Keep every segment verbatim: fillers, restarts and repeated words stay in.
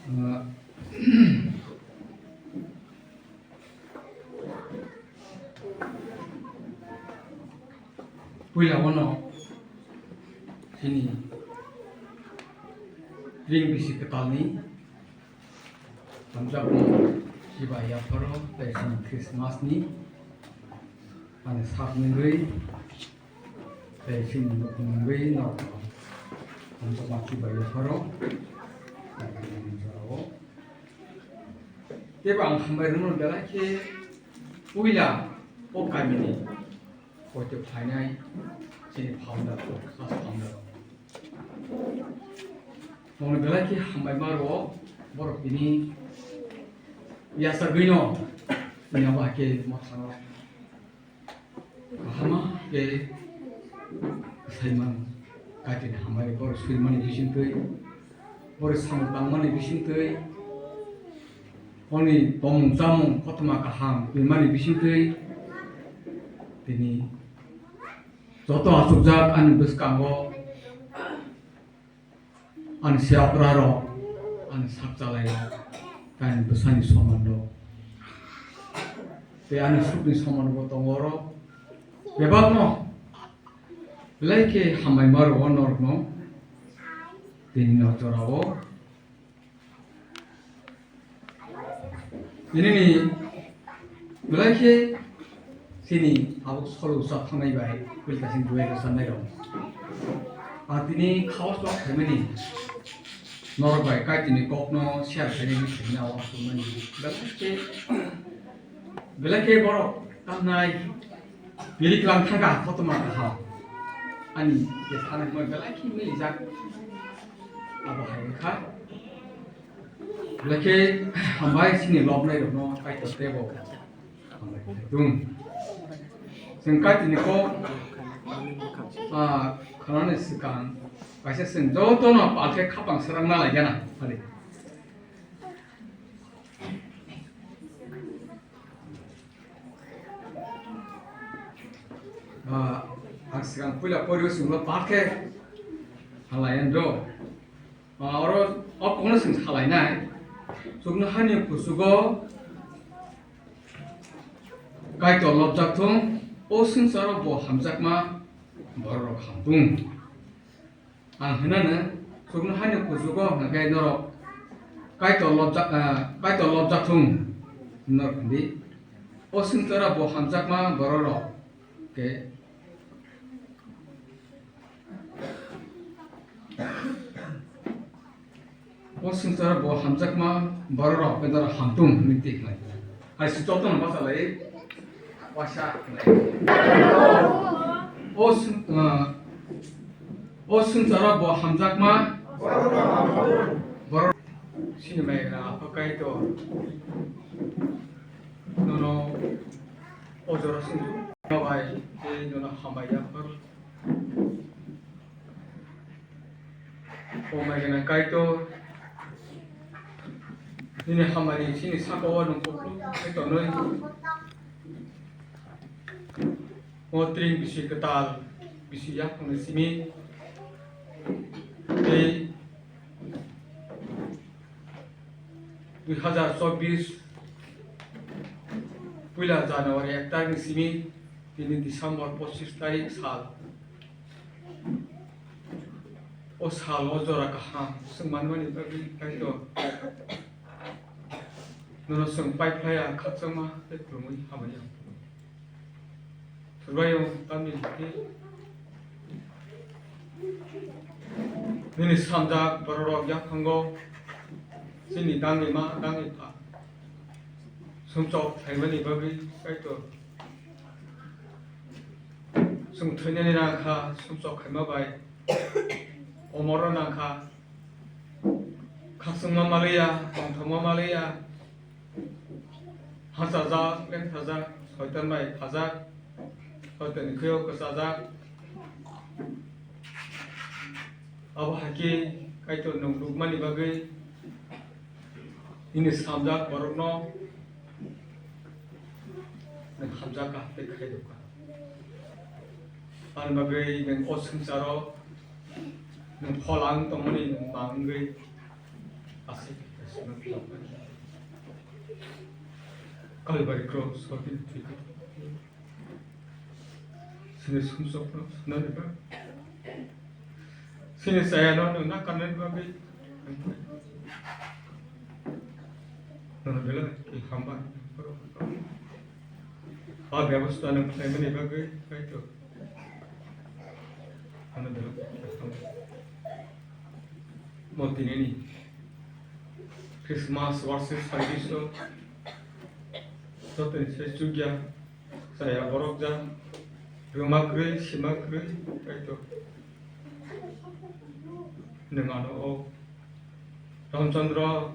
Uh, Puila wano chini ring bisi kwtalni hamjakmung chiba yapharo tei chini Christmas ni ani sak nungwi tei chini nungwi no hamjakma chiba yapharo tei ang hambai rwno belai khe puila o kamini Koito phainai chini founder, first founder. Moni belai khe hambai ma rwo, borok tini yasa gwi no, tini abo hai khe mothano kahama khe sai man, kaitini hambai borok sui mani bising twi, borok samung tang mani bising twi, Honi tomung chamung kothoma kaham twimani bisingtwi tini joto achukjak ani bwskango ani seokrarok, ani sakchalairok, ani bwsani somanrok tei ani sukni somanrokbo tongo oro bebakno belai khe hambai ma rwo norokno tini no jorao. Nini ni belai khe chini abo solo sa thangnai bai, kwlwng kaisa duai rwchanai rok. A tini khaos lok khaimani norok bai kaitini kokno share khainai ni khaimani awang tongmani. Belai khe, belai khe borok tamnai Biri klang thangkha, kothoma kaham. Ani je sanai hwnba belai khe milijak. Abo hai wngkha. Belai khe hambai chini lobnai rokno Kaitor tebo hambai khlai thung. Chwng Kaitorni kok, ah, khwnani swkang kaisa chwng jotono pal khe khapang srang na lai gana, hadi. Ah, ang swkang puila poribo chwngno pal khe halai ang do. Ah, oro o kokno chwng salainai. Chuknohani kuchugo Kaitor lobjak thung, o swngcharo bo hamjakma bororok ham thung. Ang hwnano, chuknohani kuchugo hwnkhe norok Kaitor lobjak, ah, Kaitor lobjak thung, norok hwndi. O swngcharo bo hamjakma bororok khe, o swngcharo bo hamjakma bororok khe norok ham thung hwnwi twi khlai. Hai se jotono bacha lai, waisa khlai. O swng-, ah, o swngcharo bo hamjakma borok sini mai ra apa kai to nono o jora sini bai ke nono hambai ya par. O mai gana Kaitor, nini hamari chini saka o nwng kupluk khe tonwi. O tring bisi kwtal, bisi yaphangni simi tei dui hazar chobbish puila January ek tarikni simi tini December pochis tarik sal. O salo jora kaham swng manmani bagwi Kaitor nono chwng paiphlai ang khakchangma tei khulumwi hamya. Thurbai o tamni hwnkhe nini samjak bororok yaphango chini dangni ma dangni pha sumsok khlaimani bagwi Kaitor. Chwng thwinani nangkha sumsok khaima bai, omoro nangkha, khakchangma maliya, tongthokma maliya, hachajak, lengthajak, soitan bai phajak, soitanni khwio kwchajak. Abo hai khe Kaitor nwng nukmani bagwi nini samjak borokno nwng hamjakha tei khairokha. Ani bagwi nwng o swngcharo nwng phola wng tongmani nwng ma wngwi Aswk Kalbari cross o tini thwi. Sini sumsokno sunani ba. Sini sayano nungna kanani bagwi. Nono belai ki hamba. O bebostha nung khlaimani bagwi kaitor. Ano belai ki hamba. Mo tinini Christmas worship service o jotoni se chukya saya borok ja rwma kwrwi sima kwrwi kaitor nwng ano o Ramchandra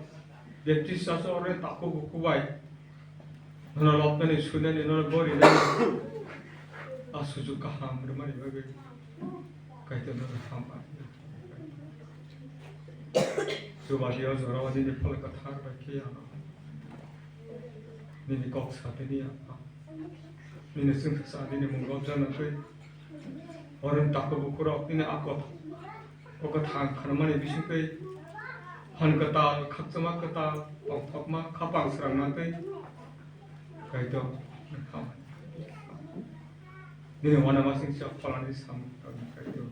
Baptist church o re takhuk bukhuk bai nono lobnani sunani nono borinani a sujuk kaham rwmani bagwi. Kaitor no hambai. Chubadio jorao nini phala kwthar bai khe ano. Nini kok satini apa. Nini chwngsa nini mungo jana khe. Oren tako bukurok nini akot. O kwthang khanmani bisingtwi. Hon kwtal, khakchangma kwtal, tongthokma, khapang srangma twi. Kaitor, nini hambai. Nini uanamasingcha phalani samung tangwi kaitor.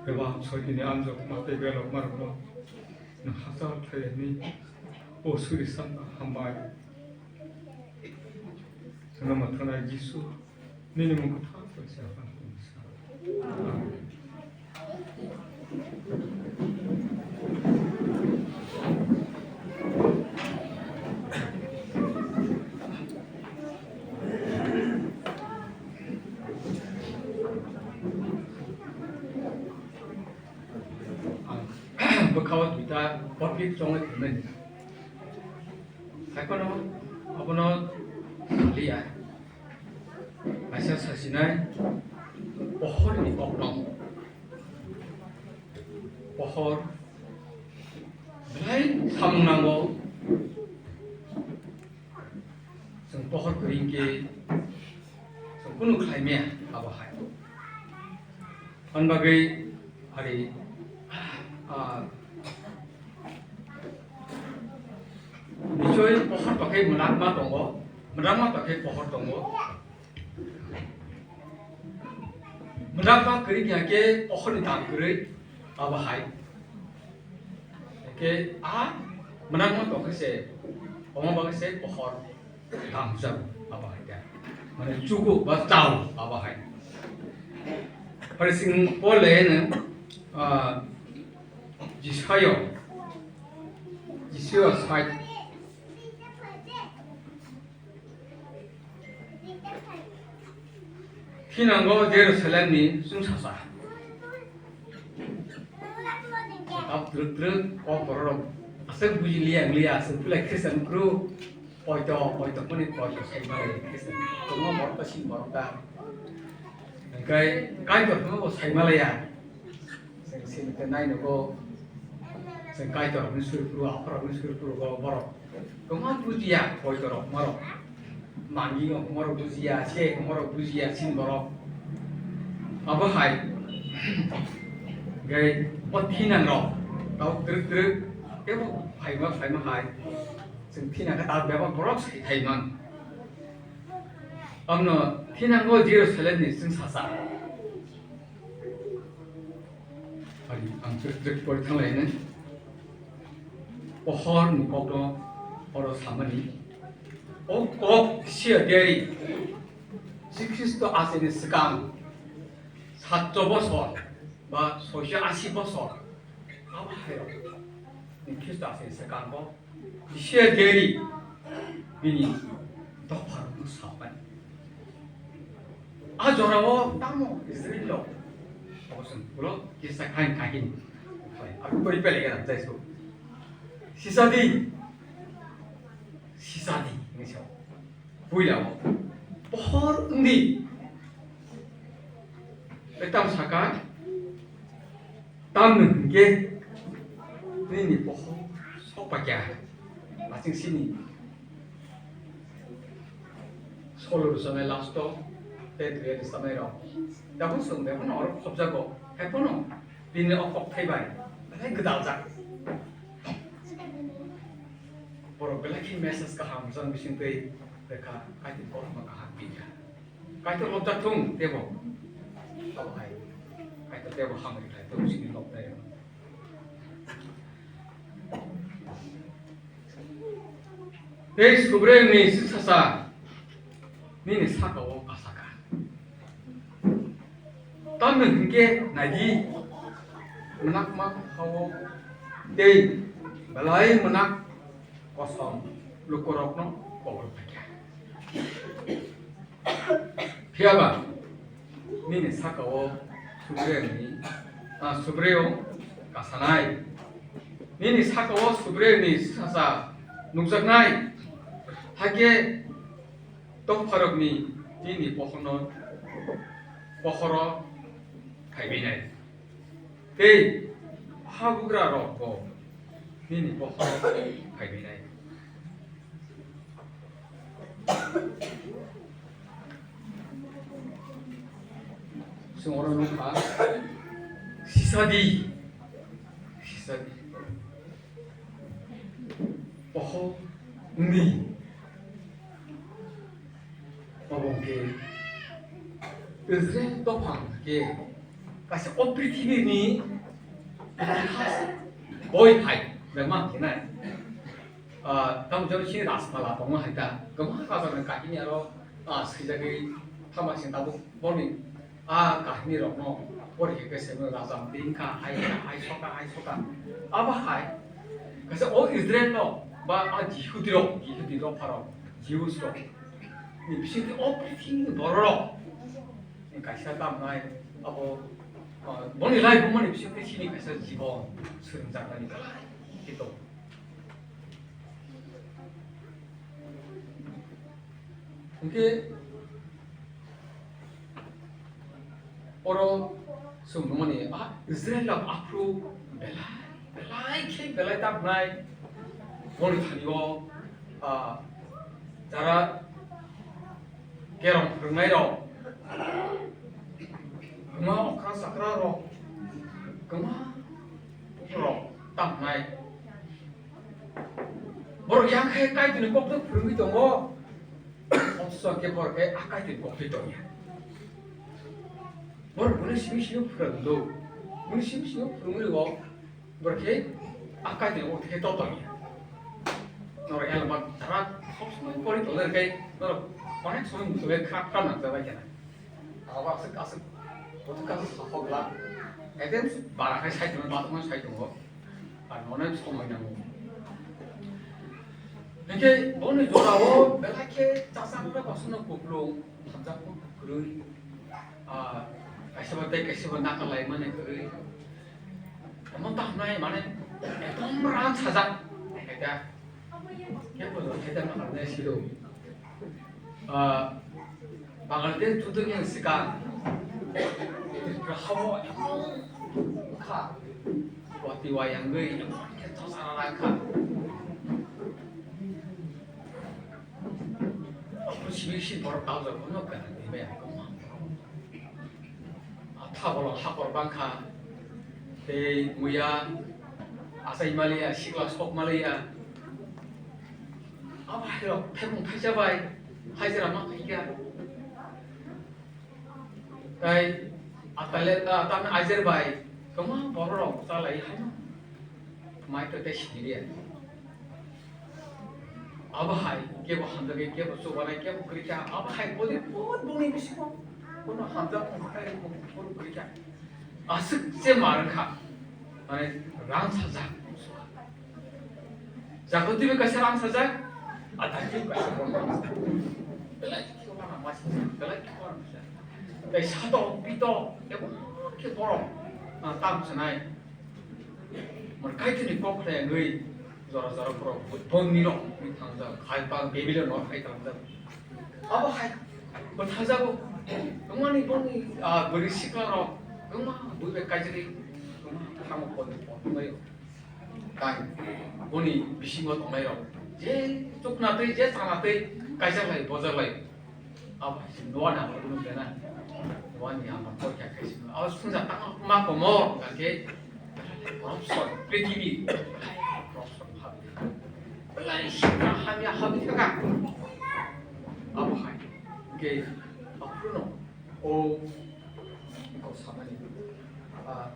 Bebak soitini anjok ma tei belok marokno nwng hachal khlainani o suri sakno hambai. Chwngno mwthangwi Jisu nini mung kwthar bai se hambai. Amen. Bwkha o duita public chongwi thangmani. Haiphano abono saliya. Kaisa sasinai pohorni koktong. Pohor belai samung nango. Chwng pohor kwrwi khe chwng kunu khlai maya abo hai. Ani bagwi hari, ah, nichoi pohor tokhe mwnakma tongo, mwnakma tokhe pohor tongo. Mwnakma kwrwi khe pohorni dam kwrwi abo hai. Khe a mwnakma tokhe se, omo bagwi se pohor dam jago abo hai da. Mane chugo ba chao abo hai. Pharising Paul le no, ah, Jisaya, Jisaya sai. Thinango Jerusalemni chwngsasa. Tab twrwk twrwk kok bororok aswk buji liya wng liya, aswk belai Khristian kwrwi poito, poito phone poito sai malai Khristian. Tongma borok ta sin borok ta. Hingkai Kaitor phano bo sai malaya. Chwng sini khe nai nugo, chwng Kaitor ni suri phuru, aphor ni suri phuru go borok. Kwma bujiya, Kaitor rok marok. Mangi rok marok bujiya, se marok bujiya, sin borok. Abo hai, gai o thinang rok, tau twrwk twrwk, tebo phaima phaima hai, chwng thina khe ta bebak borok sai thai man. Amno thinango Jerusalem ni chwngsasa. Hari ang twrwk twrwk pori thanglainai. Pohor ni kokno oro samani. O kok sia deri. Jisukristo aseni swkang satcho bosor ba soiso asi bosor. Abo hai rok ni Khristo aseni swkang bo. Jisua deri bini dopharokno sapai. A jorao tamo Israel rok oboson ulo kisa kain kain. Aku beri pele kena jaisu. Sisadi. Sisadi. Ini siapa? Puila. Pohor endi. Betam saka. Tamni hwnkhe nini pohor sok pakya. Asing sini. Solo rwchapnai last o tei twi rwchapnai rok. Daphuru chwng bebakno oro khopjago. Haiphano bini o kok thai bai belai gwdaljak. Borok belai khe message kaham jang bising twi rwkha, Kaitor borokno kaham piya. Kaitor lobjak thung tebo. Abo hai. Kaitor tebo hamri khai tebo sini lobjak. Tei Subraiyungni swksa sa nini saka-o kasaka. Tamni hwnkhe naidi, mwnakma ha-o tei belai mwnakma kosom lukurokno kobor phaikha. Phiyaba nini saka-o Subraiyungni, ah, Subraiyung kasanai. Nini saka-o Subraiyungni swksa sa nukjaknai. Hakhe dopharokni nini pohorno, pohoro phaibainai. Tei habugra rok bo nini bokhorok phaibainai. Chwng oro nukha, sisadi, sisadi. Pohor wngdi. Obo hwnkhe Israel dopha hwnkhe kaisa o prithibini itihas boi hai, bebak khe nai. Ah, tamo jani sini Rajpala tongo hai ta. Kwbangma rajani kahini aro, ah, swijagwi thangma sini tabuk boni, ah, kahini rokno pori khe khe simi rajam tingkha, hai kha, hai soka, hai soka. Abo hai kaisa o Israel no ba a Jihudi rok, Jihudi rok pharok, Jews rok. Ni bisingtwi o prithibini bororok ni kaisa tamnai abo, ah, boni life bumani bisingtwi chini kaisa jibon swrwngjaknani belai khe tongo. Hwnkhe oro chwng nukmani, ah, Israel rok aphuru belai, belai khe belai tabnai. Boni thani o, ah, jara kerong phwrwngnai rok, kwma okra chakra rok, kwma rok tabnai. Borok yang khe Kaitorni kokno phwrwngwi tongo. Othocho khe borok khe a Kaitorni koktwi tongya. Borok bini simi simi phwrwng do. Bini simi simi phwrwngwi rwo. Borok khe a Kaitorni koktwi khe to tongya. Norok elma jara sob somoi pori tongna khe norok onek somoi muchungwi khrap khrap nangjabai khe na. Abo aswk, aswk, aswk, aswk sakhok glak. Ekdem bara khai sai tongo, bathang sai tongo. Ar onek somoi nango. Hingke boni jorao belai khe chasakno kosono kuplung, hamjakno kwrwi. Ah, kaisa bo tei kaisa bo nakalai mani kwrwi. Emon ta hwnai mane ekdom ran sajak. Eta. Kebo khe ta nakalai siro. Ah, Bangladesh judo ni sikang. Habo kha. Wati wayangwi khe thosana lang kha. Simi si borok tawjak phano gana ni maya. Thabolo hapor bangkha, tei muya achai maliya, sikla sok maliya. Abo hai rok thepung thaisa bai, hajira ma khaikha. Tei atale, ah, tamni aijer bai, kwma borok rok chalai hai. Mai to tei siniya. Abo hai, kebo hamjakgwi, kebo chubanai, kebo kwrwikha, abo hai bodi bot bongni bisingo. Kono hamjak, kono kwrwikha. Aswk se marwkha. Mane, rang sajak. Jaga twibo kaisa rang sajak, a dai twibo kaisa rang sajak. Belai khe wano masi, belai khe wano masi. Tei sato, pito, ebo khe borok, ah, tam sanai. Mane Kaitorni kok khlai wngwi jora jora borok bondinok wngwi thangjak, khai bang Babilon no khai thangjak. Abo hai bwtharjago. Wngmani boni, ah, bwrwi sikrarok wngma bui bai kaijagwi wngma tamo pon pon wngwi tai boni bisingo tongnairok je chukna twi, je chana twi kaijaklai bojaklai. Abo hai se Noani amar phuru bena, Noani amar porikha khaisimo. Abo swngjak tangma ma komo hwnkha khe corruption, prithibi corruption habdi. Hamya hamya kha. Abo hai. Ke, aphuru no. O, ko samani. Ah,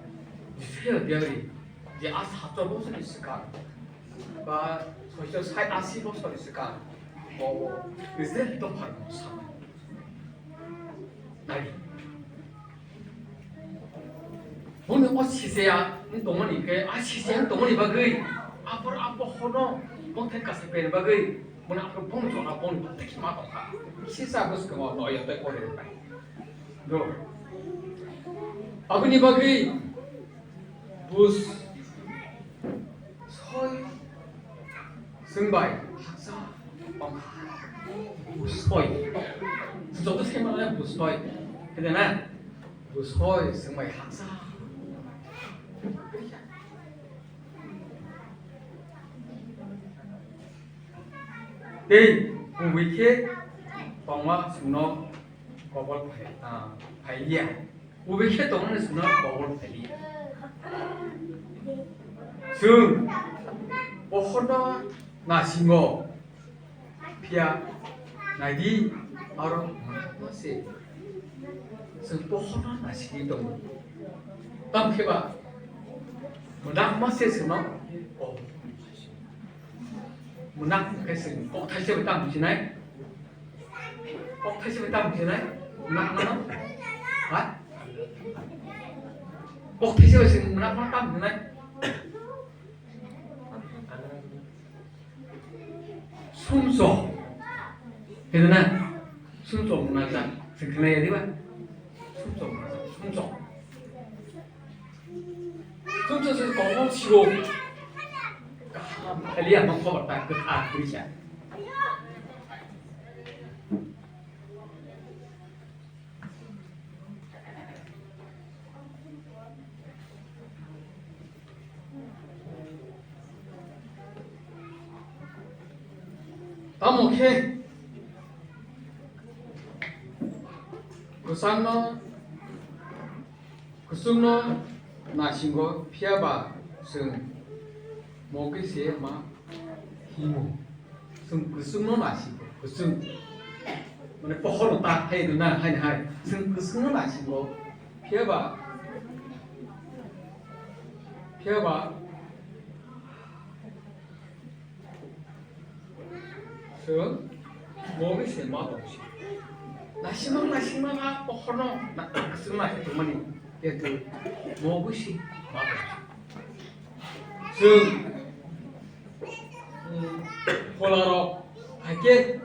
Jisaiya diari. Je a sato bosor ni swkang. Ba, soiso sai asi bosor ni swkang. O, Israel to pharno samani. Nai. Boni o sisaya wng tongmani khe, a sisaya wng tongmani bagwi, aphor a bohono mokthai kasai phaini bagwi, boni aphor boni jora boni bwtwi khe ma tongkha. Sisa bwskango noyo tei pore rwkha. Do. Aboni bagwi bus soi Chwng bai haksa tongkha. Bus soi. Joto se mano bus soi. Kede na? Bus soi chwng bai haksa. Tei kubui khe tongma chwngno kobol phai, ah, phai liya. Ubi khe tongmani suna kobol phai liya. Chwng bokhorno nasingo phiya naidi aro mwnakma se. Chwng bokhorno nasigwi tongo. Tamo khe ba mwnakma se chwngno kobol. Mwnakma khe chwng kok thaisa bai tamo sinai. Kok thaisa bai tamo khe nai? Nak mano? Ha? Kok thaisa bai chwng nak mano tamo khe nai? Sumsok. Khe na? Sumsok na ta. Chwng khe nai ya diba? Sumsok na ta. Sumsok. Sumsok se kok no sigo. Kaham. Elia mang khobar ta kwthar kwrwi sa. Tamo khe kwchangno, kwchwngno nasingo, phiya ba chwng mogwi se ma himo. Chwng kwchwngno nasingo, kwchwng. Mane pohorno ta hai rwna, hai hai. Chwng kwchwngno nasingo, phiya ba, phiya ba, chwng mogwi se ma tongsi. Naisingma, naisingma ma pohorno na, kwchwng naising tongmani. Kintu mogwi se ma tongsi. Chwng, um, pholarok hai khe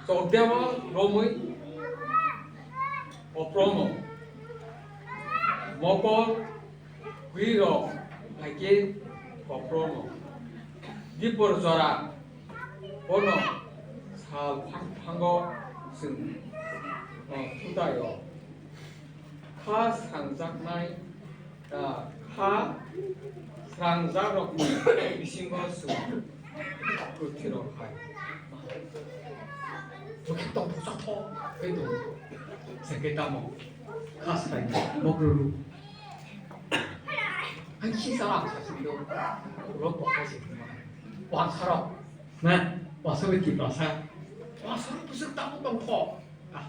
chokdema romwi opromo. Mokol kwirok hai khe koprono. Dipor jora bono sal phang phango chwng, o, thutaio. Kha srangjaknai, a, kha srangjakrokni bisingo chwng kwthwirok hai. Bwkhe tongthok chathok khe tongo. Chwng khe tamo kha srangni mokro rw. Ang kisa ang sa sing do. Ro pokha sing ma. Wansarok. Na, wansarok ki prasa. Wansarok bwswk tamo tongkho. Ah,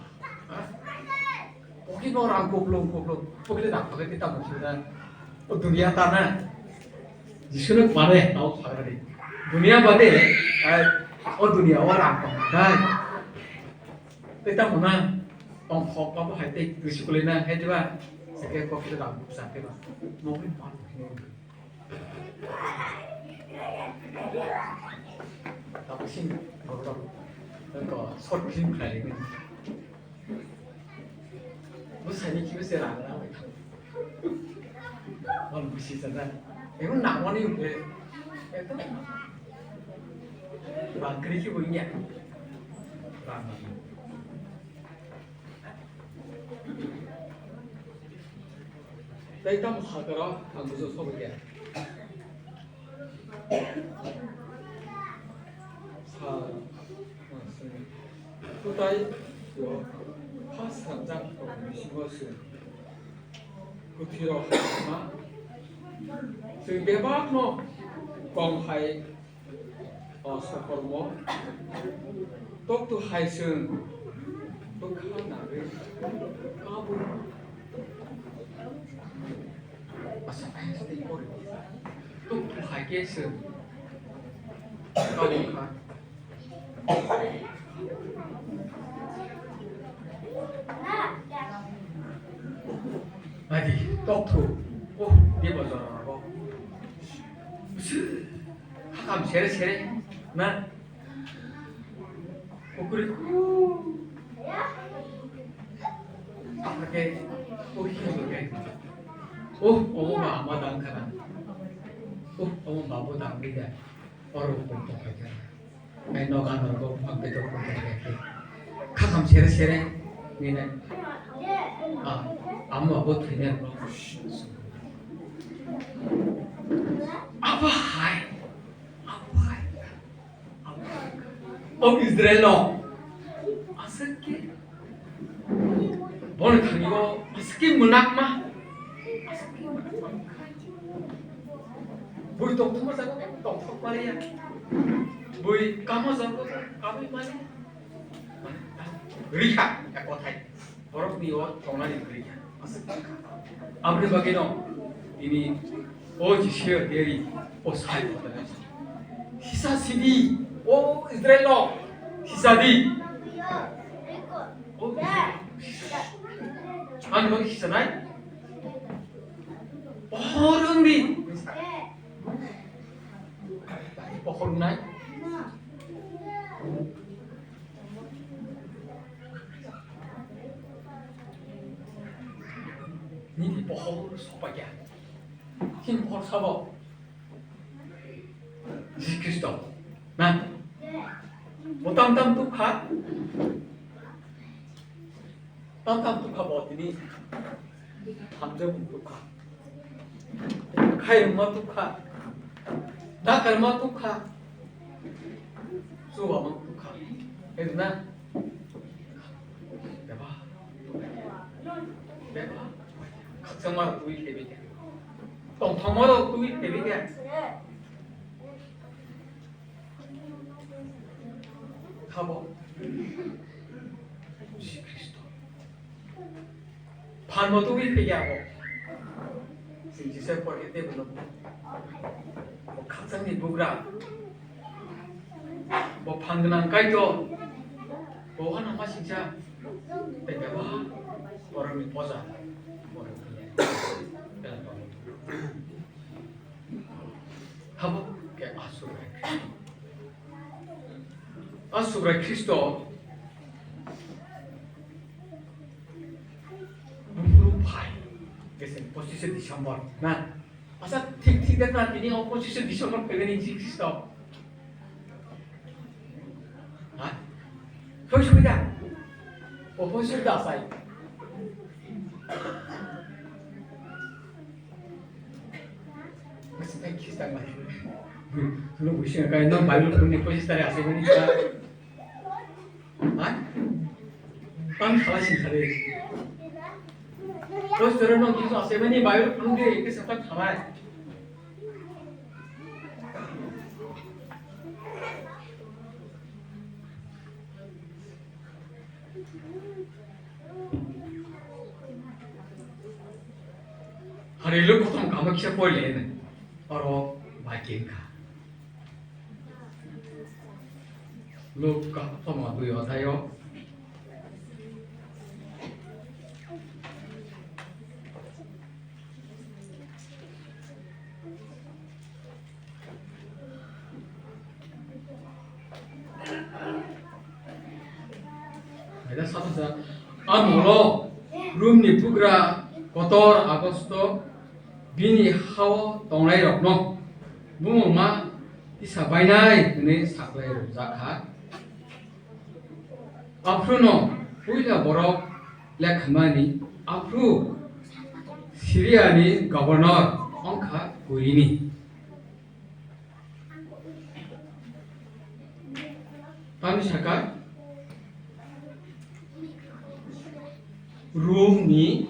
ah. Poki no rang koplong koplong. Poki le rang pakai kita mo sida. O dunia ta na. Jisu no mare tau sagari. Dunia bade. Ai, o dunia o rang pakai. Tei tamo na, tongthok ba bo hai tei risi kwlwi na, hai diba? Seke kok tei rang buksa khe ba. Nokni pal. Tamo sing borok. Nokto short film khlai ni. Bwsani kibo se rang na bai thang. Wan busi sana. Ebo nangmani ungkhe. Ekdom. Bangkri kibo inya. Rang. Tei tamo sakaro ang bujo sobo khe. Sa, ah, sini. Kutai yo, ha sanjak rok bisingo se. Kuthiro ha ma. Sing bebak no kong hai. O sokormo tokto hai chwng bwkha nagwi kabui asa hai tei pori tokto hai khe chwng kabui kha. Adi tokto o debo jora rogo. Hakam sere sere na. Pukuri khu. Apake, oh, hiyo ke. Oh, omo ma ama dang khana. Oh, omo ma bo dang bida. Oro pun to kai khana. Ai no gan ro ko phang ke to pun to kai. Khakam sere sere. Ni ne. Ah, ama bo thine ro. Apa hai? Apa hai? O Israel no aswk khe boni thani o aswk khe mwnakma, aswk khe mwnakma. Bui tongthokma jaga tongthok maliya, bui kama jaga kamui maliya. Rikha ekothai. Borokni o tongnani kwrwi kha. Aboni bagwino tini o Jisio deri o sai kotorni. Sisa sidi o Israel no sisa di. O Israel. Ani bagwi sisa nai. Pohor wngdi. Pohor wngnai. Nini pohor sopaikha. Chini pohor sabo Jisu Khristo. Na? Bo tam tam tukha. Tam tam tukha bo tini. Hamjamung tukha. Khairokma tukha. Dakarma tukha. Chuwama tukha. Eno na? Beba. Beba. Khakchangma rok twi khebi khe. Tongthokma rok twi khebi khe. Khabo. Jisu Khristo. Phan bo tubui phikya bo. Sing sisa porke tei bono. Bo khakchangni bugra. Bo phan gwnang Kaitor. Bo wano ma singsa. Tei beba borokni poja. Borokni. Habo ke aswk. O Subrai Khristo buphuru phai, khe se pochishe December, na? Asa thik thik de na, tini o pochishe December phaimani Jisu Khristo. Ha? Soi soi da? O pochishe da sai. Masih tak kisah lah. Lu bisa kayak nang Bible pun ni posisi tadi asal ni kita. Ha? Tang salah sih tadi. Terus turun nang kisah asal ni Bible pun dia ikut sempat salah. Hari Luk kothom kama kisa poile ne. Oro bai kengkha. Luk kothom dui otayo. Haida sakha sa, a molo Romni bugra kotor Augusto bini hao tongnairokno bumungma tisa bainai hwnwi saklai rwjakha. Aphruno puila borok lekhamani, aphru Siriani governor wngkha Kurini. Tamni saka Romni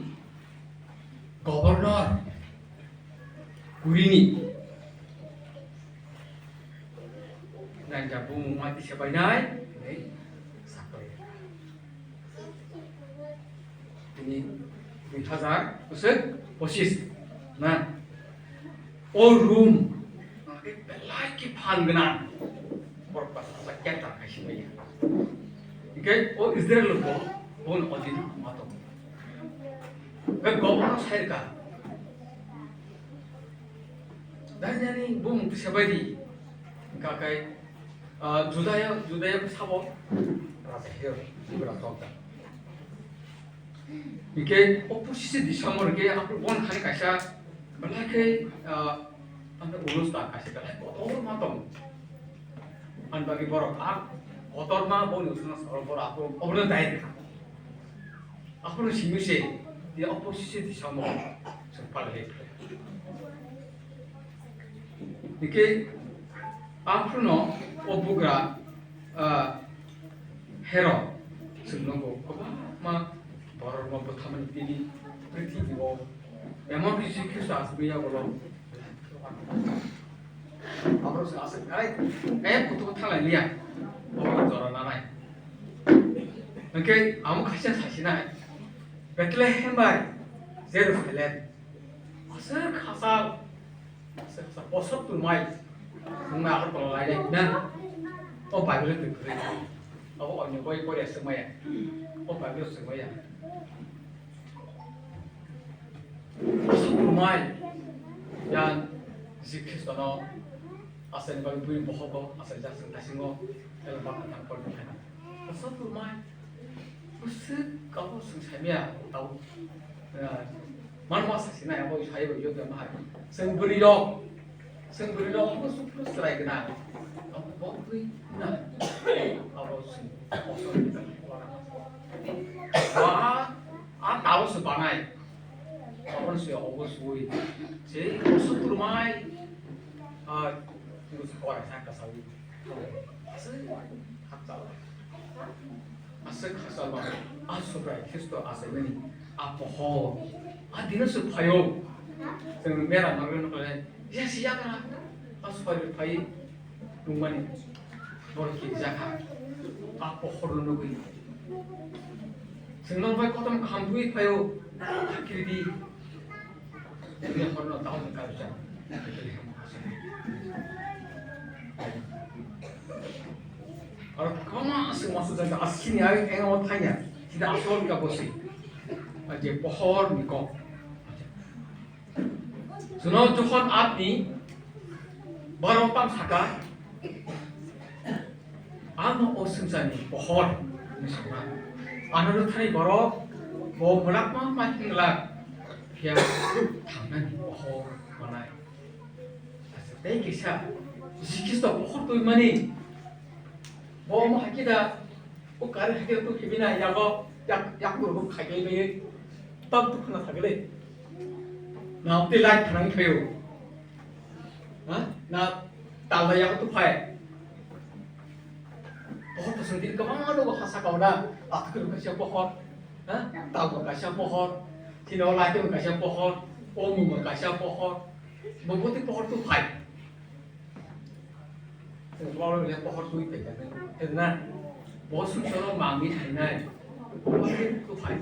governor Kurini. Janja bumung ma tisa bainai, hinwi saklai. Tini dui hazar bwswk pochis na. O room, belai khe phan gwnang. Borok basa basa keta kaisa bai. Hingke o Israel bo, bon odin mato. Hingke gobor sai ka. Daniel ni bumung tisa bai di. Hingka kai, ah, Judaya, Judaya sabo raja Herod, Herod tokda. Hingke o pusi se disamo hingke aphuru bon khani kaisa belai khe, ah, tamo ulos ta kaisa belai kotor ma tong. Ani bagwi borok a kotor ma boni usna soro borok aphuru obono dai rikha. Aphuru simi se di o pusi se disamo se palai. Hingke aphuru no o bugra, ah, Herod, chwng nogo kwbangma borokno bwtharmani tini prithibi o emon khe Jisu Khristo asugwi yagulo. Aborok se aswk, ai, kaya kutugo thanglai liya, oborok jora nanai. Hwnkhe amo kaisa sasinai, Bethlehem bai Jerusalem, aswk hachal, Bosor tumai wngna aro tonglainai na. O Bible twi kwrwi. Abo onyo boi pori aswk maya. O Bible swk maya. Bosor tumai yang Jisu Khristo no asai ni bagwi bui bohogo asai jak sing tasingo. Elo bakha tang pori khaina. Bosor tumai. Bwswk abo chwng saimaya tau, ah, mano ma sasinai abo sai bai yokya ma hai. Chwng bwrwi rok, chwng bwrwi rok abo sukru chwrai gwnang. Abo bo bwrwi na. Abo chwng, abo chwng, ba, a tao se banai. Abo se obo sui. Se sukru mai. Ah, chwng se korai sa ka sawi. Aswk khakchangma, aswk khakchangma, a Subrai Khristo achaimani a pohor, a dino se phaio. Chwng mera nangwi nukle, ya si ya kana, a Subrai phai nungmani, borok kiri jakha, a pohor no nugwi. Chwng nang bai kotom khamtwi phaio, a kiridi. Oro kwbangma aswk masuk jang asini ai eng o thangya. Sida asol ka bosi. Je pohor ni kok. Suno Johon atni baro tam saka. Ano o swngcharni pohor hinwi sakha. Ano rwthani borok bo mwlakma ma hinglak, phiya thangnani pohor manai. Tei kisa Jisu Khristo pohor twi mani. Bo omo hai khe da, o kari hai khe twi khibina yago, yak, yak bo khai khai bai. Tam tu khna thagre. Na te light phanang thayo. Ha? Na talda yago tu phai. Pohor to sengdi kwbangma dong ha saka o na. Athukul kaisa pohor. Ha? Talbo kaisa pohor. Thino lai kaisa pohor. Omo kaisa pohor. Bo boti pohor tu phai. Pohor tu phai. Na. Bo sung soro mangni thainai. Pohor tu phai.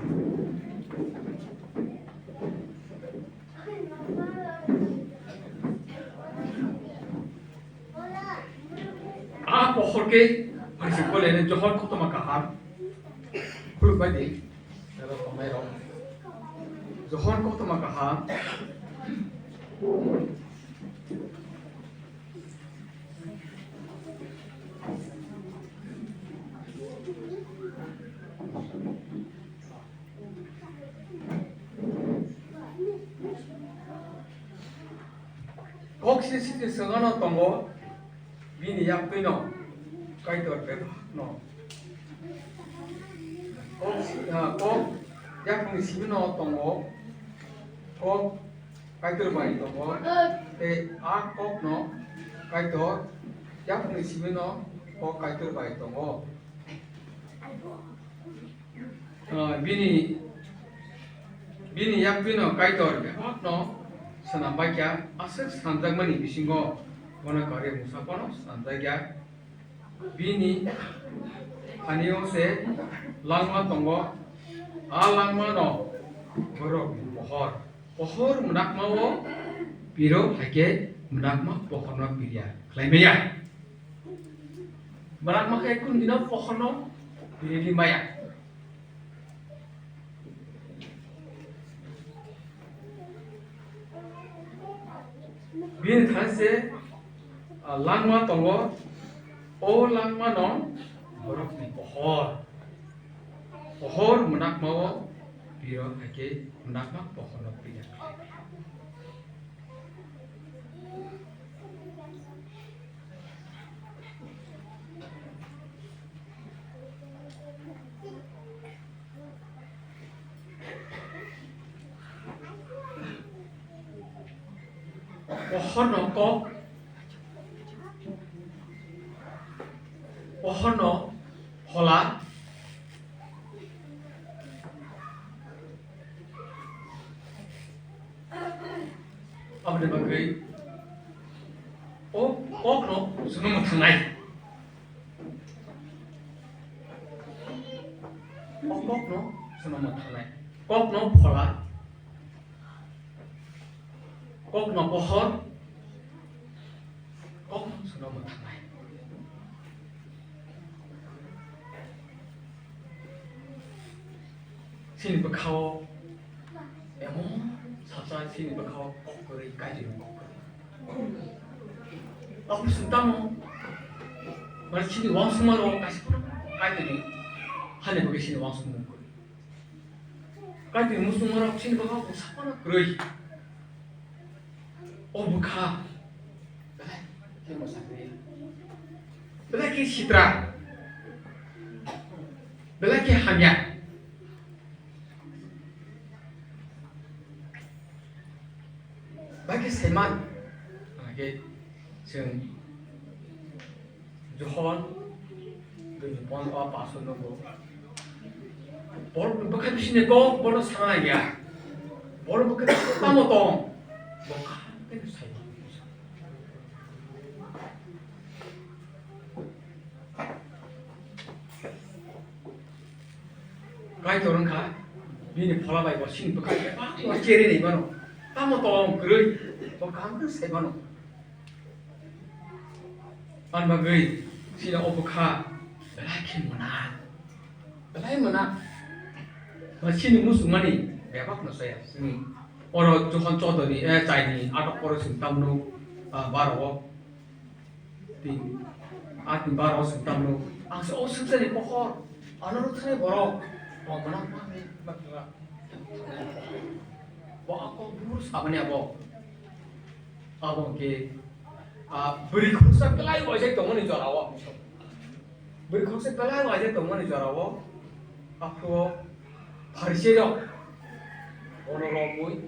A pohor khe phaising kole ne Johon koktwma kaham. Khuluk bai di. Ero tongnai rok. Johon koktwma kaham. Kok sisiti swngano tongo, bini yaktwino Kaitor bebakno. Kok si-, ah, kok yakungni simino tongo, kok Kaitor bai tongo, tei a kokno Kaitor yakungni simino kok Kaitor bai tongo. Ah, bini, bini yaktwino Kaitor bebakno swnam baikha, aswk swnamjakmani bisingo bono karwi mungsa phano swnamjakya. Bini thani-o se langma tongo, a langma no borokni pohor. Pohor mwnakma-o piro hai khe mwnakma pohorno piriya khlai maya. Mwnakma khe kunu dino pohorno piri di maya. Bini thani se, ah, langma tongo, o langma no borokni pohor. Pohor mwnakma-o piro hai khe mwnakma pohorno piriya. Pohorno kok, pohorno phola. Aboni bagwi o kokno jonomo thangnai. O kokno jonomo thangnai. Kokno phola. Kokno pohor. Kokno jonomo thangnai. Chini bwkhao emon salsa chini bwkhao kok kwrwi, Kaitorni kok kwrwi. Aboni simi tamo, mane chini uansukma rok kaisa phano Kaitorni hani bagwi chini uansukmung kwrwi. Kaitorni muchungmarok chini bagwi bo saphano kwrwi. O bwkha belai khe mwsakri, belai khe sitra, belai khe hamya. Belai khe saiman, belai khe chwng Johon, bini pon o paso nugo. Borok bwkha bisini kok bono sana ya. Borok bwkha bisini tamo tong. Bo kaham khe sai. Kaitor wngkha bini phola bai bo sini bwkha khe ba bo chere ni mano. Tamo tong kwrwi bo kaham khe sai mano. Ani bagwi chini o bwkha belai khe mwnang, belai mwnang. Ba chini muchungmani bebak no chaya. Chini oro Johon choddo ni, eh, chai ni atok poro chwng tamno, ah, baro o. Tin, ah, tin baro o chwng tamno. Ang se o swngcharni pohor, ano rwthani borok. Bo mwnang mani bakla. Bo ang kok buru sabani abo. Abo hwnkhe, ah, bwrwi khoroksa belai waijak tongmani jorao. Bwrwi khoroksa belai waijak tongmani jorao. Aphuru o Pharisirok bono romwi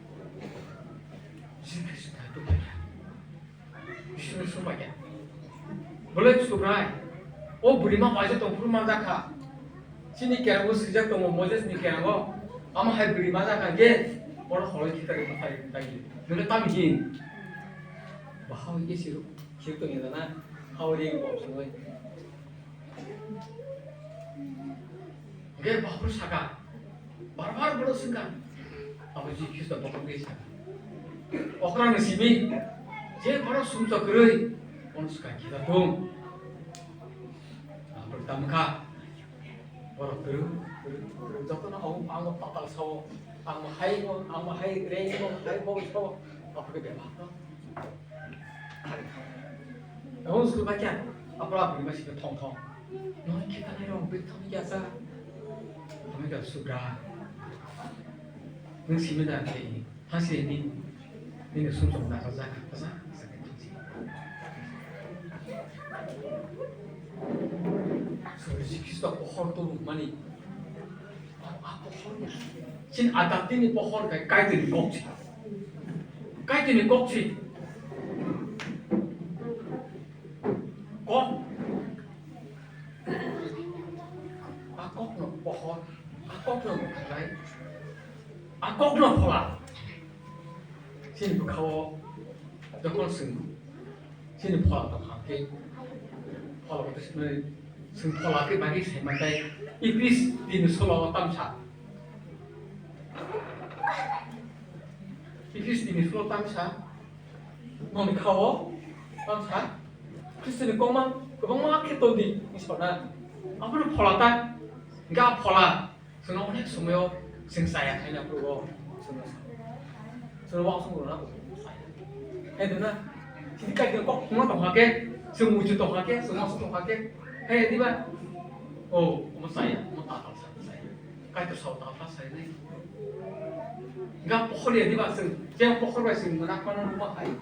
Jisu Khristo thai tubukha. Jisuni swngbaikha, "Bolai Subrai, o bwrwima waijak tong phuru manjakha. Chini kerango swijak tongo, Moses ni kerango, amo hai bwrwi manjakha, je bono holoi khitarwi bwthai tangdi. Nwng tamo hin?" Bo hao hwnkhe siruk, siruk tongya jana, hao ring bo songwi. Hwnkhe baphuru saka, bar bar bono swngkha. Abo Jisu Khristo bokhorok twi saka, "Okrangni simi je borok sumsok kwrwi, bono swkang khitar thung." Aphuru tamo kha, borok kwrwi, kwrwi, kwrwi, jotono ang, ang tatal sao, ang hai bo, ang hai reng bo, hai bo sao, aphuru bebak no. Ang school bai kya, aphuru aphuru bai sika thong thong. Noi khe tanai rong bik thong kya sa. Thong kya Subra. Nwng simi da khe, ha si ni, nini sumsok da ka ja, ka ja, ka ja. Subra Jisu Khristo pohor tubuk mani. Chini adaptini pohor khe Kaitorni kok se. Kaitorni kok se. Kok. A kokno pohor, a kokno mwthangwi, a kokno phola. Chini bwkhao jokhon chwng chini phola tongkha khe, Phola kotor swnwi, chwng phola khe bagwi sai mantai. Ephes tini solo o tamsa. Ephes tini solo tamsa. Noni khao tamsa. Khristoni kokma kwbangma khe tongdi wngwi sauna. Abono phola ta. Ga phola. Chwngno onek somoyo chwng chaya khaina phuru o chwngno sa. Chwngno uansuk rwna bo chaya. Hai duna, chini kaitor kok thwngma tongkha khe, chwng muitu tongkha khe, chwng uansuk tongkha khe. Hai diba? O, omo chaya, omo tatal sa chaya. Kaitor sao tatal sa nai. Ga pokhor ya diba chwng, je pokhor bai chwng mwnakmano numa hai.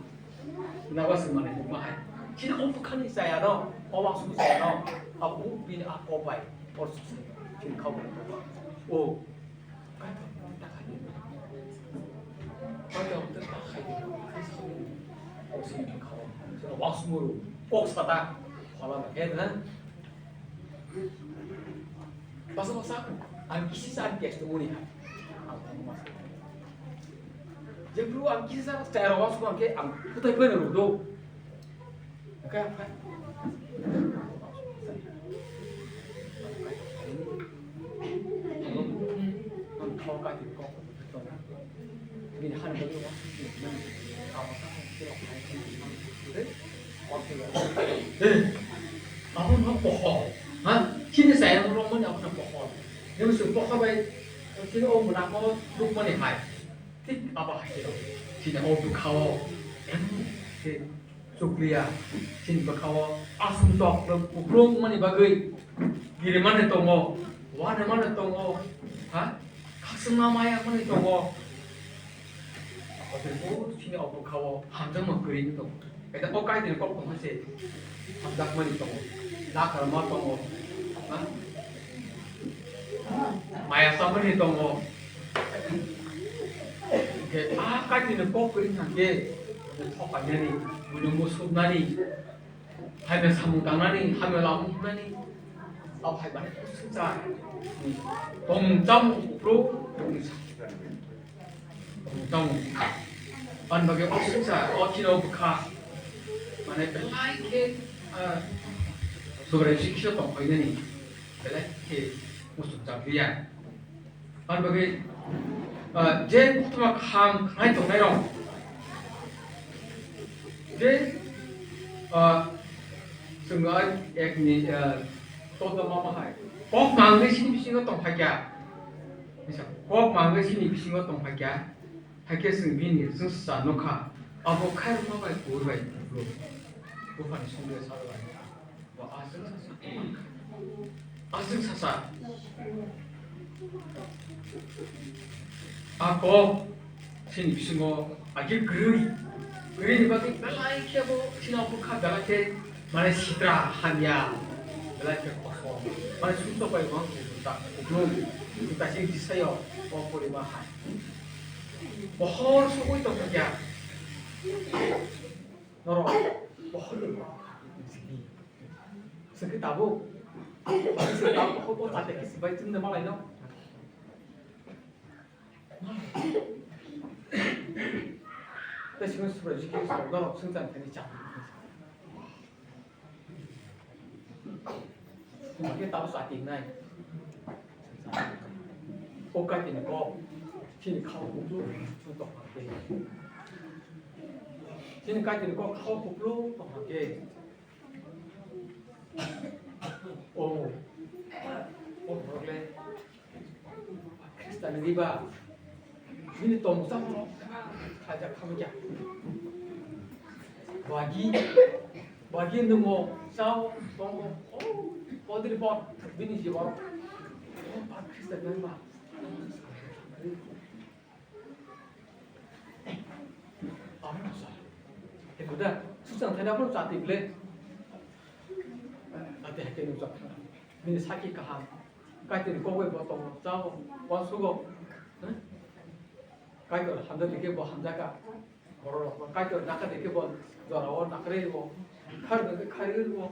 Naba se mane ma hai. Chini o bukhani chaya no, o wangsuk chaya no, abo bini a kok bai, o chini khao. O. Kaitor ta khai. Kaitor ta khai. O chini khao. Chini wangsuk muru. Kok sata. Phala ba khe na. Basa basa, ang kisi sa ang test muni ha. Ang tamo masa. Jebru ang kisi sa chero wangsuk ang khe ang kutai pai na rudo. Ka pa. Ang thau ka ti ko. Bini hani bagwi wansuk nang. Abo ta hai khe rok hai khe nang. Eh, abo no pohor. Ha? Chini saya rok mani abo no pohor. Nang se pohor bai, chini o mwnakno rukmani hai. Thik abo hai khe rok. Chini o bwkhao. Em, khe. Chukliya, chini bwkhao aswk tok rok kuplung mani bagwi giri mani tongo, wani mani tongo, ha? Khaswngma maya mani tongo. Obo chini o bwkhao hamjakma kwrwi tongo. Eta o kaitini kok tongma se hamjakmani tongo, nakarma tongo, ha? Maya samani tongo. Hingke a kaitini kok kwrwi hingke, thok painani, buino musuknani, hamya samung tangnani, hamya lamung himnani, abo hai mani swngchar ni tongmung chamung kupru, tongmung chamung bwkha. Ani bagwi o swngchar, o chini o bwkha, mane belai khe, ah, Subrai sikisa tong painani, belai khe musuk chakliya. Ar bagwi, ah, je koktwma kham khnai tongnai rok, je, ah, chwng ai ek ni, ah, totoma ma hai. Kok mangwi sini bisingo tong phai kya. Misa, kok mangwi sini bisingo tong phai kya. Hai khe chwng bini chwngsa nukha. Abo khairokma bai kuhur bai bwrwi. Buphani songwi sa bai. Bo aswk sasa. Aswk sasa. A kok chini bisingo agir kwrwi. Kwrwini bagwi belai khe bo chini bwkha belai khe mane sitra hamya. Belai khe kosom. Mane sumsok bai wng kublung. Kaisa disayo o porima hai. Pohor sogwi tongkha kya. Norok pohor ni. Sengke tabuk. Sengke tabuk, hoko tate kisi bai chwngno malai no. Tei sengke subrai jiki song norok swngchang thani cha. Sengke tabuk chati nai. O kaitini kok. Chini khao kuplu sung tong hake. Chini kaitini kok khao kuplu tong hake. O, o borok le Khristian ni ba, bini tongmung chamung no khaijak khamwi kya. Bagi, bagi nwngo, chao, tongo, o, kodri bor, bini jibon. O ba Khristian ni ba. Abo no sa. Eko da, suchang thaina phano chati ble. Ate hake nung chak. Bini saki kaham. Kaitor ni kok bai bo tongo, chao, bo sugo. Kaitor hamjak dikhe bo hamjak ka. Borok rok Kaitor nakha dikhe bo jora o nakhre bo. Khar dikhe khari bo.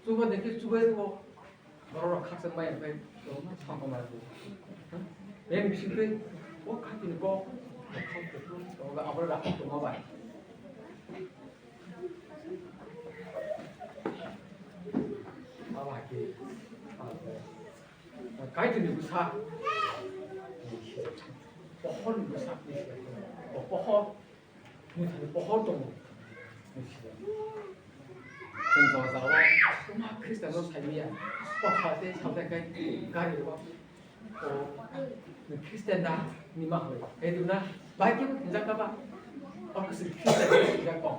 Chuba dikhe chubai bo. Borok rok khakchang bai, bai, songkoma rw. Yang bising twi, o khatini kok, kok kok kok, abo rakha tongma bai. Kaitorni bwsa, pohorni bwsa, pohor, muthani pohor tongo. Chwng jora jora o kwma Khristianno saimanya, kotha tei sajak khe gari o, o, Khristian da hinwi ma hwnwi. Tei rwna bai khe bo twijak kha ba? Oro se Khristian hinwi twijak kha.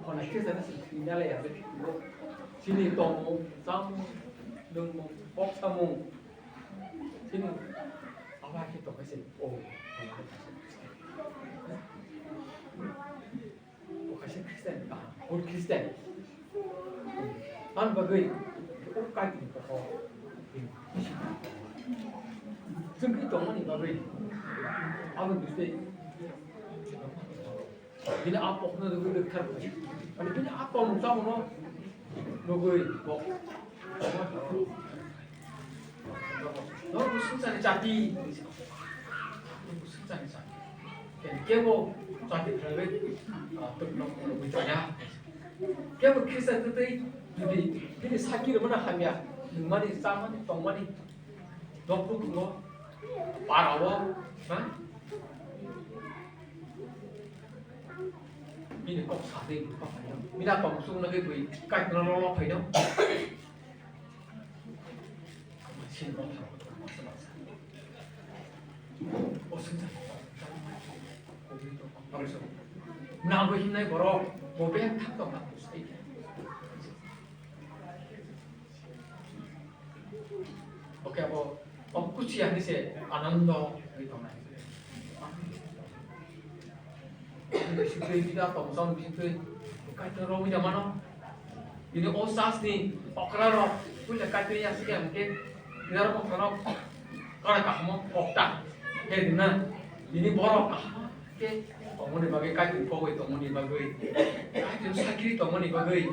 Khona khe jana se thwina le ya, chini tongmung, chamung, nwngmung, kok samung, chini abo khe tong khe se, o, o kaisa Christian, ah, good Christian. Ang bagwi, o kaitwi kok. Chwng khe tongmani bagwi, abo bising bini a kokno rwgwi rwkthar khlai. Mane bini a tongmung chamungno nugwi bo. Norok bo swngcharni chati. Norok bo swngcharni chati. Kebo chati khlaiwi, ah, twkno rwgwi chaya. Kebo Khristian twtwi jodi bini sakki rwmano hamya, nungmani, chamani, tongmani, nokphuru tongo, para-o, ha? Bini kok sa tei bwkha phaino. Bini a tong chuknogwi bui kaitwno lolo phaino. Sini kok sa. O sini sa. Nangwi himnai borok bo beng thang tong na sai. Oke, abo, abo kuchi ani se anando ni tongnai. Bisingtwi, bida tong chong bisingtwi, kaitor romwi da mano. Bini o church ni okra rok, puila kaitor ya sike amke, bida rok okra rok, kara kahamo kokta, he dina, bini borok kahamo. Ke tongmani bagwi, kaitor pogwi tongmani bagwi, kaitor sakiri tongmani bagwi.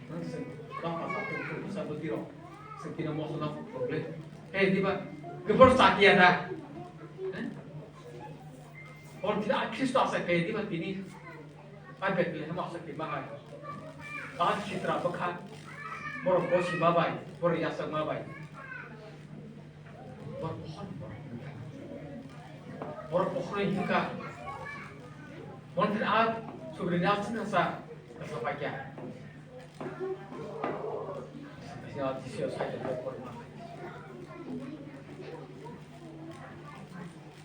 Nang se, bang asa tu tu sa tu tiro, se kina mo sana problem. He, diba, kebor sakia da. Eh? Hor tira Kristo asa ke diba tini. Ai Bethlehem asa ke mahai. Ba sitra bwkha. Borok bosi mabai, borok yasak mabai. Borok pohor, borok pohor hingka. Borok hingka. Borok hingka a subri ni asing kasa, kasa paikya. Sini ati sio sai borok ma.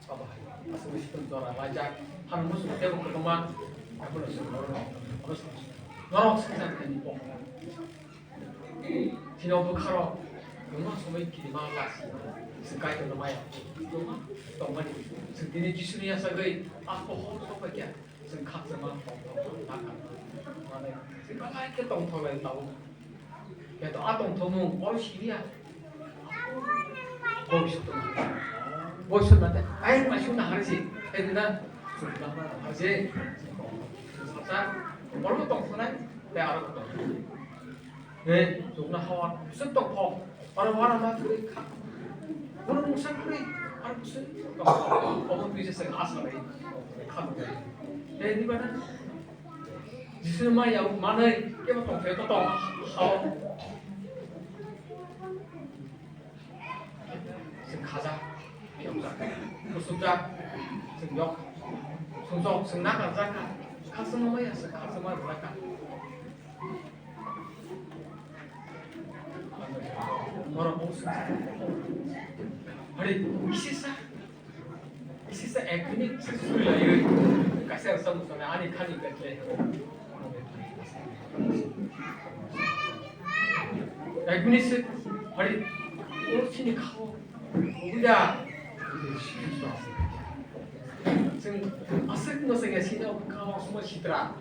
Baba hai, asing bisi pun jora lajak. Han musu tebo kotoma. Aku langsung borok. Borok sama. Borok sama ni pohor. Sini o bwkha rok kwbangma somoi kirima lasi, chwng Kaitorno maya tongmani. Chwng tini Jisuni yachagwi a pohor sok bai khe chwng khakchangma tong tong tong nakar manwi chwng belai khe tongthok lai tabuk. Khe to a tongthokmung oro siriya. Bobiswt tongthok. Bobiswt nate ayang mai sung nahar si. Khe dina chwng nahar si. Chwng saksa oro tongthoknai tei aro tongthoknai. He, chukna hawa, bwswk tongthok. Aro wara ma thwi kha. Bono mungsa kwrwi, aro bwswk tongthok. Obo twi se chwng asa lai kha. He, ni bana Jisu ma ya manai, kebo tongthok to tong. Hawa. Chwng khajak, phiyokjak, kusupjak, chwng yok, chwng jok, chwng nakarjak kha, khaswma maya, chwng khaswma rwjak kha. Norok bo chwng hari, kisa sa, kisa sa ek minute sa suri laiwi, kaisa rwchapmung ani khani kaitle. Ek minute se, hari, o chini khao, uda. Chwng aswk no chwng ya sini o bwkha o suma sitra.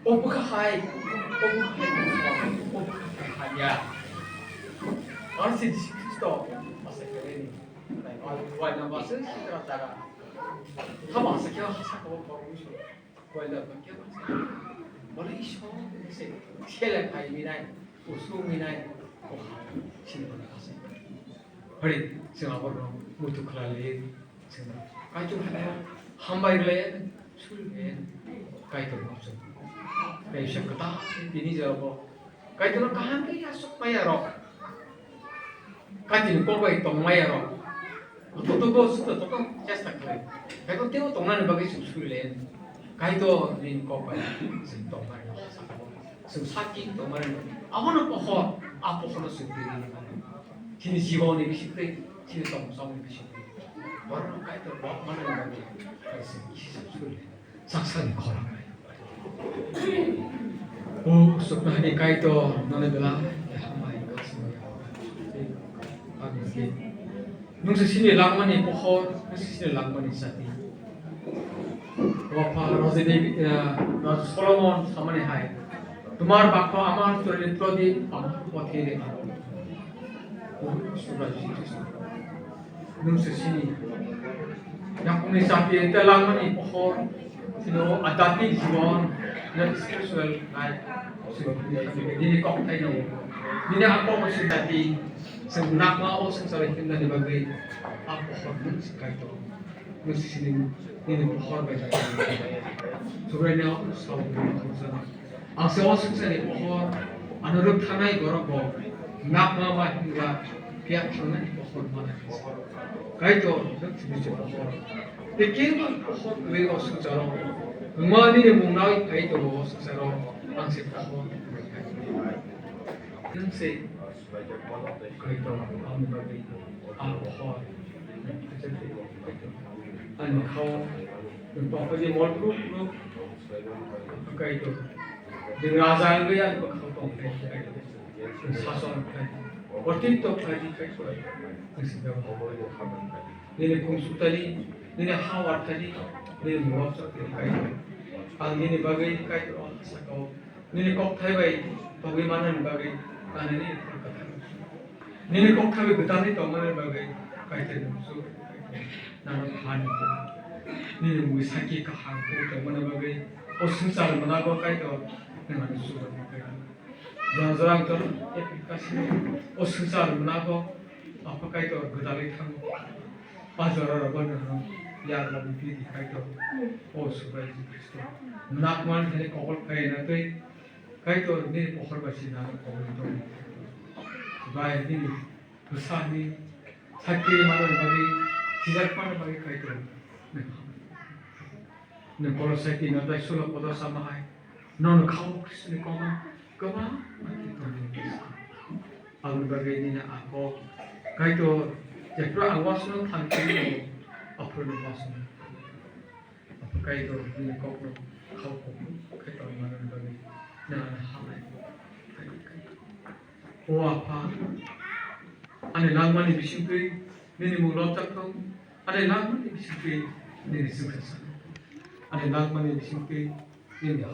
O bwkha hai, o bwkha hai, o bwkha hai ya. Aro se Jisu Khristo aswk khe ni. Wai na ba se sitra jaga. Tamo aswk khe hasa ko ko. Koila ba khe ba se. Bole Ishwar se sele khai minai, usung minai, o ha, sini bole ase. Hari, chwng aborno muitu khlai le, chwng Kaitor hai hambai le, suri le, Kaitor no chwng. Kaisa kwtal tini jora bo Kaitorno kaham khe yasuk maya rok. Kaitorni kok bai tongmaya rok. Joto ko suto joto chesta khlai. Kaitor tebo tongnani bagwi chwng suri le. Kaitor nini kok bai chwng tongmani saka. Chwng sakki tongmani. Abono pohor, a pohorno chwng twi. Chini jibonni bisingtwi, chini tongmosongni bisingtwi. Borokno Kaitor kok manani bagwi chwng kisa suri le. Saksani khorang. O suknani Kaitor, nani belai hambai kasmaya. Amen. Nwng se sini langmani pohor, nwng se sini langmani sati. Wapha Raja David, eh, Raja Solomon samani hai. Tomar bakho amar choritro di, amar pothe de aro. O Subhajit. Nwng se sini. Yakungni chati te langmani pohor, sino adhyatmik jibon, na spiritual life. Nini kok thai no. Nini akok si chati, sing nakma o sing sare hinda ni bagwi, a pohor nwng si Kaitor. Nwng si sini, nini pohor bai chati. Subraino, sabu, khumsa. Ang se o swngcharni pohor, ano rwktharnai borok bo nakma ma hingra phiya thangnani pohor mana khe sa. Kaitor, rwktharnai pohor. Tei kebo pohor kwrwi o swngcharo. Wngma nini mung nai phai tongo o swngcharo. Ang se pohor. Nwng se Kaitor, ang bagwi a pohor. Ani khao, bapani mol krup krup. Kaitor. Nini raja wngwi ani bwkhao tong khe, Kaitor. Sason khlai. Otitto khlai di, Kaitor. Nini khumsuk tali, nini ha war tali, nini murok chok tali, Kaitor. Ang nini bagwi, Kaitor, o sakao. Nini kokthai bai tongwi manani bagwi ang nini khorang kwthang. Nini kokthai bai gwdalwi tongmani bagwi Kaitor nini su nang phani. Nini mui sakki kaham khe tongmani bagwi o swngchar mwnabo Kaitor nang su Kaitor. Jora jora ang tong kasi o swngchar mwnabo Apha Kaitor gwdalwi thango. Pajora rogo nang ya la bibi di Kaitor. O Subhajit Khristo. Nakman thani kokol khaina twi Kaitor nini pohor bai si nang kokol tong. Bai nini bwsani sakki manani bagwi, sijak manani bagwi Kaitor. Nini Kolosai tin adhyay sulo kotor sama hai. Nono khao Khristoni kokno kwbang manwi tongwi. Aboni bagwi nini a kok Kaitor jephru ang uansukno thang tongmani, aphuru nwng uansukno. Apha Kaitor nini kokno khao kok khe tongwi manani bagwi nini hambai. O Apha, ani langmani bisingtwi nini mung lobjak thung, ani langmani bisingtwi nini chwngsacha, ani langmani bisingtwi nini ha.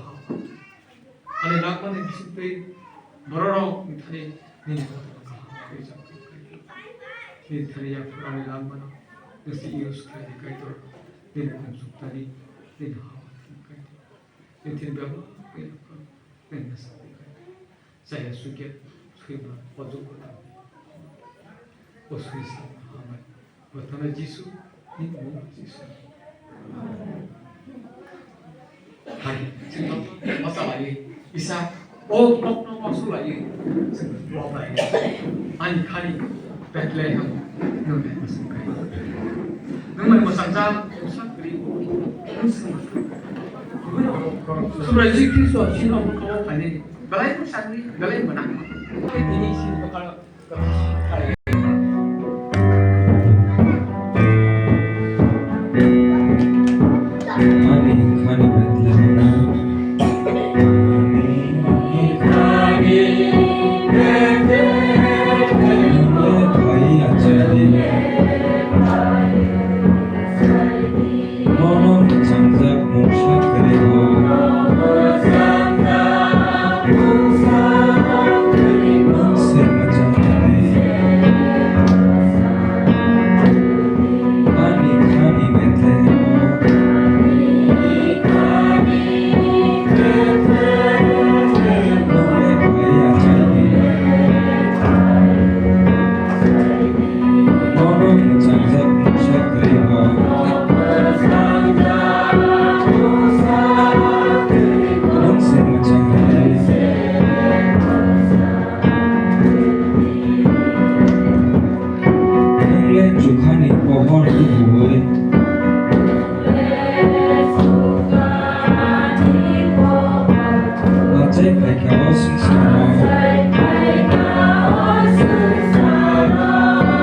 Ani langmani bisingtwi bororok ni thani nini kotor kaham khe chak thung Kaitor. Nini thani yaphurani langmano nisi use khlai di Kaitor. Nini khumsuk tani nini ha thung Kaitor. Nini thani bebak khe nini nasa thung Kaitor. Chaya sukya thwima kojuk kwtal. O swi sa hambai. Bwthana Jisu, ni mung Jisu. Hai, chwng ma chalai, isa, o kokno ma sulai, chwng lobai. Ani khani Bethlehem, nwng hai masuk kai. Nwng mai masang ja, usak kri, nwng sung. Surai Jisu Kristo, sino mo kawo kani, belai masang ni, belai menang. Ini sini bakal Phaikha o swngcharo.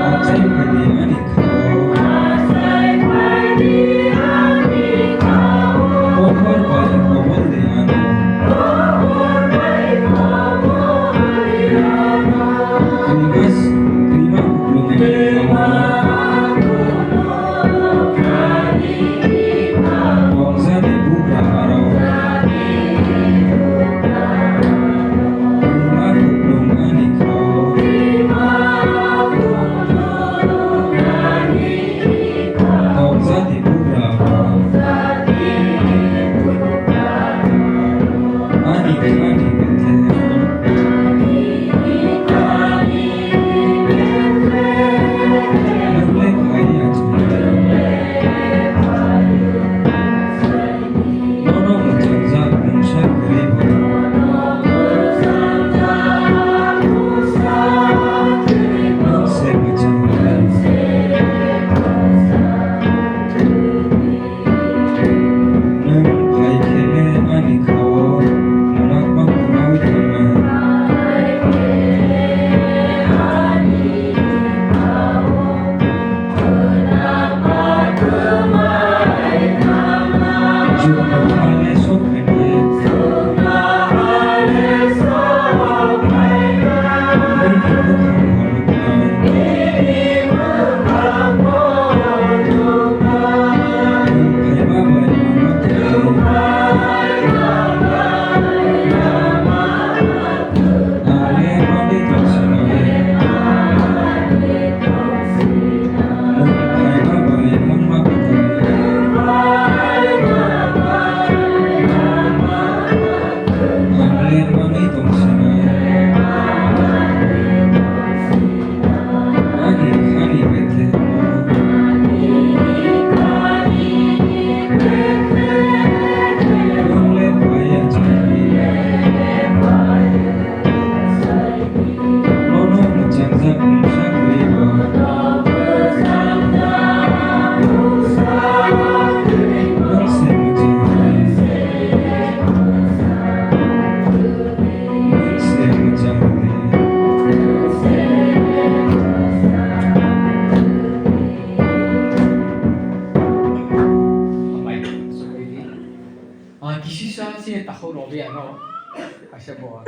Achai phaidi ani khao. Pohor bai kobol de ano. Krimas, krima kuplung. Bongjani bugra aro. Rima kuplung ani khao. Bongjani bugra aro. Ani khani Bethlehem. Nokle phai achai. Nono mwchangjak mungsa kwrwi bo. Nwng se mwchang lai. Nwng phai khe le ani khao mwnak ma kwmaui thangnai. Nono mwchangjak mungsa kwrwi bo. Nwng se mwchang lai. Nwng se mwchang lai. Ah, kisisa se takhuk robi ano. Kaisa bo.